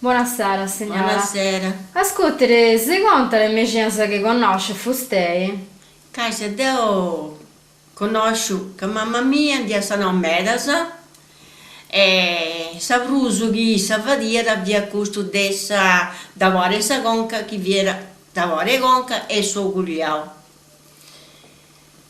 Bonasera signora. Bonasera. Ascurtiri, si contat is mexinas chi connoscit fustei? Caisa, deu connosciu ca mama mia nd'iat sanau medas e sa prus chi issa fadiat fiat custu de sa dabori 'e sa conca chi fiat dabori 'e conca e s'ogu liau.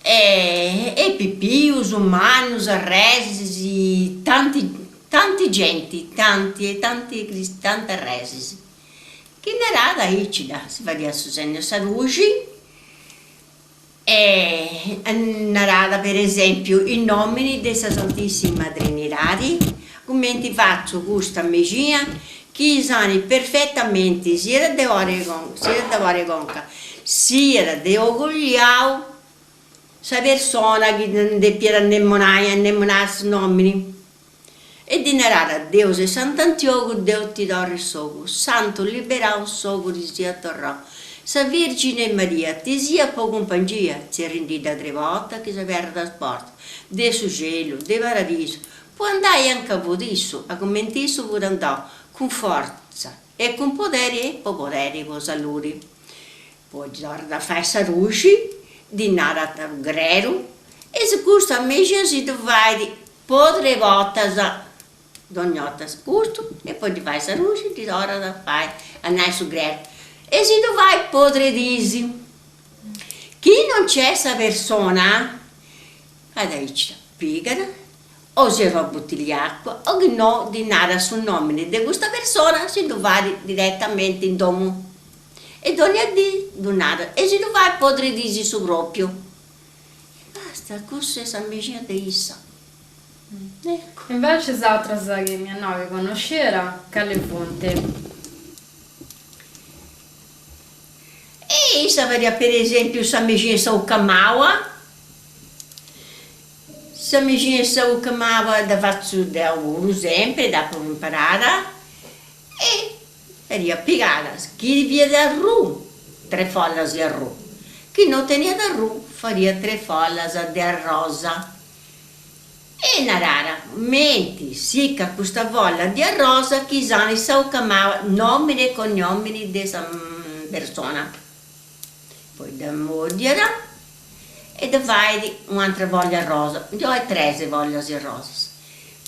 E e pipius, mannus, arresis, tanti tanti genti, tanti e tanti tanti arresis. Chi narat aici dda, si fadiat su segnu 'e sa cruxi e narat per esempiu in nomini de sa Santissima Trinidadi, cumenti fatzu custa mexina chi sanit perfettamenti siat de siat dabori 'e conca siat de ogu liau sa persona chi depiat annemonai, annemonat su nomini E ddi narat, Deus e Sant'Antiogu Deus ti torrit s'ogu, Santu Liberau s'ogu ti siat torrau, sa Virgine Maria ti siat po cumpangia, tzerrindidda tre bortas chi s'aberrat is portas de su celu, de paradisu, po andai anca fut issu, a cumenti issu fut andau, cun fortza e cun poderi e po poderi po saludi. Poi ddi torrat a fai sa ruxi, ddi narat greru, e si custa mexina si ddu fait po tre bortas, dogna 'orta custu e poi ddi fait sa ruxi e ddi torrat a fai a nai su greru e si ddu fait po tre dis. Chi non nc'est sa persona, fait aici, pigat o siat una buttiglia 'e acua o chi no ddi narat su nomini de custa persona si ddu fait diretamenti in domu e dogna dì ddu narat e si ddu fait po tres dis su propriu e basta, cussa est sa mexina de issa. Ecco. Invece is atras chi m'iat nau chi connosciat, cali funt? E issa fadiat per esempiu sa mexina 'e sa 'ucca maba Sa mexina 'e sa 'ucca maba dda fatzu deu puru sempri, dd'apu imparada e fadiat pigat, chi fiat arrù, tres follas de arrù, chi no teniat arrù fadiat tres follas de arrosa e narat, menti sica custa folla de arrosa chi sanit sa 'ucca maba, nomini e cognomini de sa persona. Poi dda mòddiat e dda fait u'antra folla 'e arrosa, ndi 'oit tres follas de arrosas.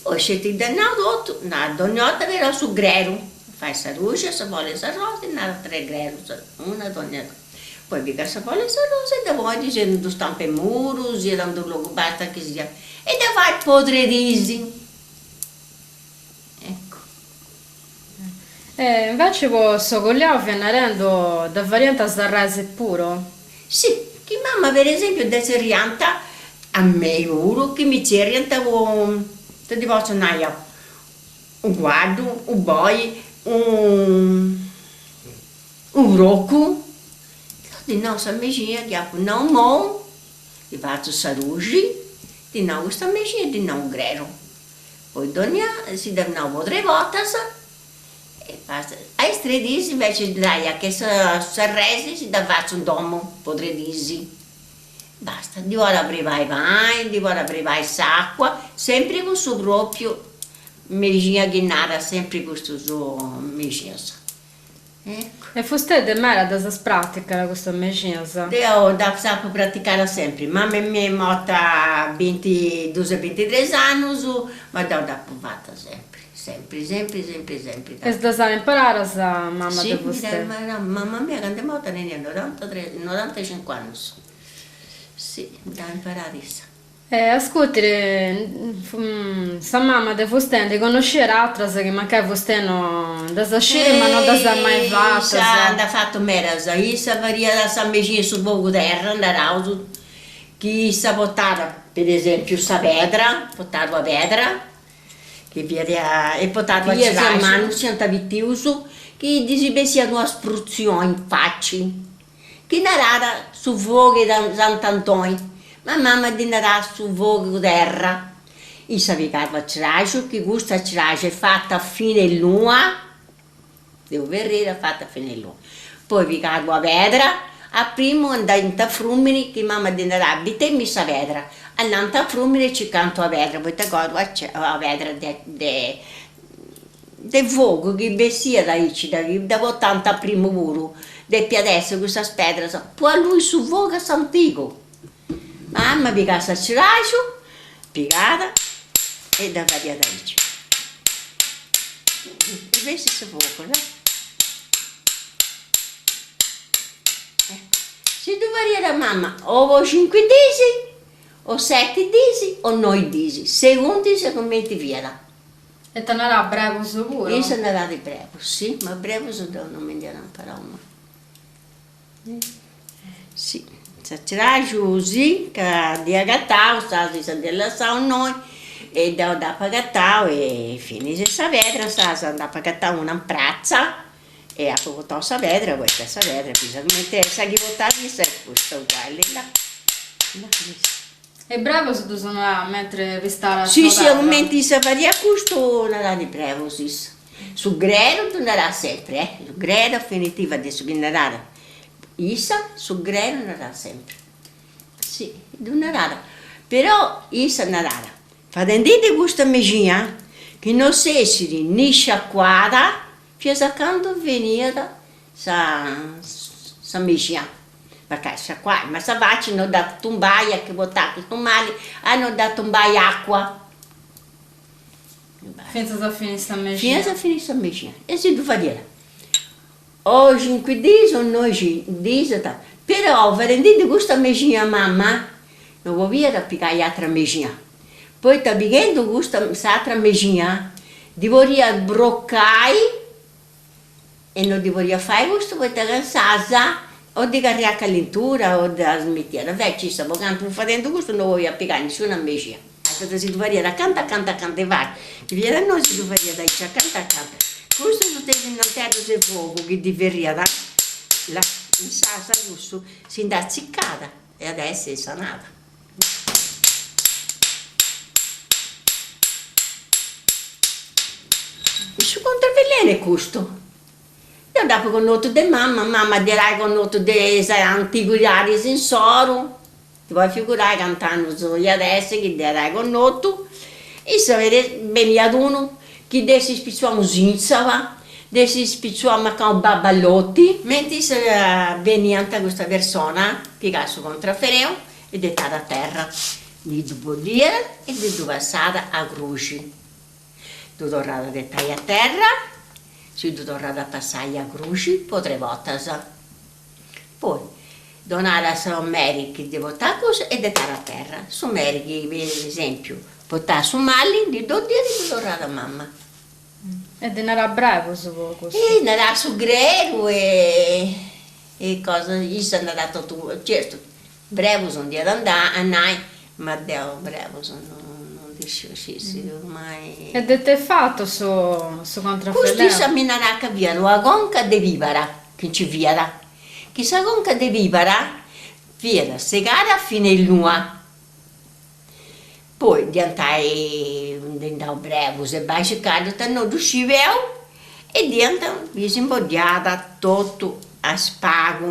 Poi sceti dd'at nau totu, narat dogna 'orta però su greru, fait sa ruxi a sa folla 'e s'arrosa e narat tres grerus, una dogna cosa. Poi pigat sa folla 'e s'arrosa e dda ponit siat in d'u stampu 'e muru, siat in d'u logu basta chi siat, e dda fait po tres dis. Ecco. E invece po s'ogu liau fia narendu dda fadiant is arresis puru? Si, chi mama per esempiu dda tzerriant a mei puru, chi mi tzerriant po, ita ti potzu nai 'eu, u' cuaddu, u' boi, u' procu, deu ddi nau sa mexina chi apu nau imou, ddi fatzu sa ruxi, ddi nau custa mexina e ddi nau u' greru Poi dogna si dda nau po tres bortas e basta. A is tres dis invece dai che s'arresi si dda fatzu in domu po tres dis. Basta, ndi podat brivai pani, ndi podat brivai s'acua, sempri cun su propriu mexina chi narat sempri custus mexinas. Ecco. E fustei de meda ddas praticat custas mexinas? Deu ddas apu praticadas sempri, mama mia est morta a bintidus e bintitres annus, ma deu dd'apu fata sempri, sempri sempri sempri sempri. E ddas at imparadas mama de fustei? Si, mama mia candu est morta teniat norantatres norantacincu annus, si, dd'at imparada issa. E ascurtiri, sa mama de fustei ndi connosciat atras chi mancai fustei no ddas sciri ma no ddas at mai fatas. Issa nd'at fatu medas, issa fadiat sa mexina 'e su fogu terra, naraus, chi issa portat per esempiu sa pedra, portat una pedra, chi fiat e portat una ciraxi, mannus siant pitius, chi ddis bessiat una sprutzioni in faci Chi narat su fogu 'e Sant'Antoi, ma mama ddi narat su fogu terra. Issa pigat una ciraxu, chi custa ciraxu est fata a fine 'e lua, de u' ferreri est fata a fine 'e lua. Poi pigat una pedra, a primu andaiant a frumini, chi mama ddi narat, bitemi sa pedra, andant a frumini e circant una pedra, poita goa una pedra de de. de fogu chi bessiat aici, chi dda portant a primu puru, depiat essi cussas pedras po allui su fogu a s'antigu. Mama pigat s'axraxu, pigat e dda fadiat aici. E bessit su fogu, là. Ecco, si ddu fadiat mama o po cincu dis, o seti dis o noi dis, segundu sa cumenti fiat. E ti narat brebus puru? Issa narat brebus, si, ma brebus deu non mi nd'iat imparau mai. Si, s'axraxu si, ca dd'ia agatau, sa issa dd'iat lassau innoi e deu dd'apu agatau e finis e sa pedra sa nd'apu agatau una in pratza e apu portau sa pedra poita sa pedra fia cumenti est sa chi portat issa est custa uguali là là E brebus ddus narat mentre pistàt sa Si si cumenti issa fadiat custu narat brebus issa. Su greru ddu narat sempri eh, su greru a finitiva de su chi narat issa, su greru narat sempri. Si, ddu narat, però issa narat, fadendiddi custa mexina chi no s'essit ni sciacuada Finas a candu finiat sa sa mexina, mancai sciacuai, ma sa faci no dda tumbai chi portàt custu mali, a no dda tumbai acua. Fintzas a fini sa mexina. Finas a fini sa mexina. E si ddu fadiat o cincu dis o noi dis, però fadendiddi custa mexina mama no podiat pigai atra mexina, poita pighendu custa s'atra mexina ddi podiat brocai e no ddi podiat fai custu poita ca insaras o ddi carriat callentura o dda smitiat, inveci issa po cantu fut fadendu custu no podiat pigai nisciuna mexina. Poita si ddu fadiat acanta acanta acanta 'e fai, chi fiat innoi si ddu fadiat aici acanta acanta, custus funt is lanternas 'e fogu chi ddi ferriat, là, insaras cussu si nd'atzicat E at a essi sanada. Su contravelenu est custu. Deu dd'apu connotu de mama, mama dd'iat ai connotu de is antiguidadis insoru, ti podis figurai cant'annus iat essi chi dd'iat ai connotu, issa beniat unu chi dd'essi spitzuau s'intzaba, dd'essi spitzuau mancai unu baballoti. Mentris beniant custa persona pigat su contrafeneu e dd'etat a terra, ndi ddu boddiat e ndi ddu passat a cruxi, ddu torrat a ghetai a terra, si ddu torrat a passai a cruxi po tres bortas, poi donat a su meri chi ddi portat cussu e dd'etat a terra, su meri chi per esempiu portat su mali ndi ddu 'oddiat e ddu torrat a mama. E ddi narat brebus po cussu. E narat su greru e e cosa, issa narat totu, certu, brebus nd'iat andai a nai, ma deu brebus no no ndi sciu scisi ormai. E de ite est fatu su su contrafeleu? Custu issa mi narat ca fiat una conca de pibara chi nci fiat, chi sa conca de pibara fiat segada a fine 'e lua Poi dd'iant ai dau brebus e bai circai ita no ddu sciu deu e dd'iant imboddiada totu a spagu.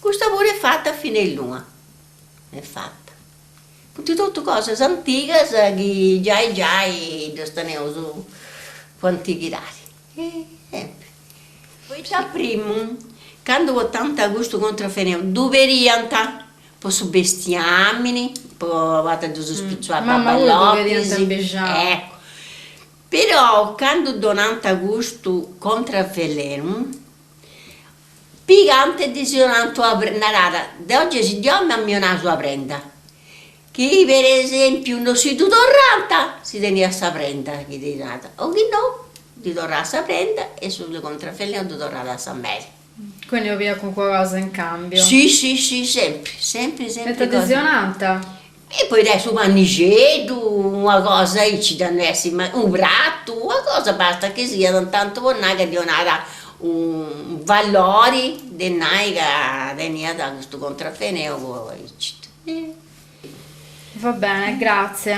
Custa puru est fata a fine 'e lua, est fata. Funt totu cosas antigas chi giai giai ddas teneus po antighidadi. Sempri. Poita a primu, candu portant custu contrafeneu, ddu pediant Po su bestiamini, po a bortas ddus spitzuat baballotis, ecco. Però candu donant custu contravelenu, pigant e ddis donant una prenda, narat, deu gei si ddi 'ollu ma mi 'onais una prenda, chi per esempiu no si ddu torrant, si teniat sa prenda chi ddi donat, o chi no ddi torrat sa prenda e su contravelenu ddu torrat a sa meri. Quindi 'oliat calincuna cosa in cambio. Si si si sempri, sempri sempri. E ita ddis 'onant? E podit essi unu pannixeddu, una cosa aici dda no essi mai, unu pratu, una cosa basta chi siat intantu po nai ca ddi 'onat unu valori de nai ca teniat custu contrafeneu po aici. Va bene, grazie.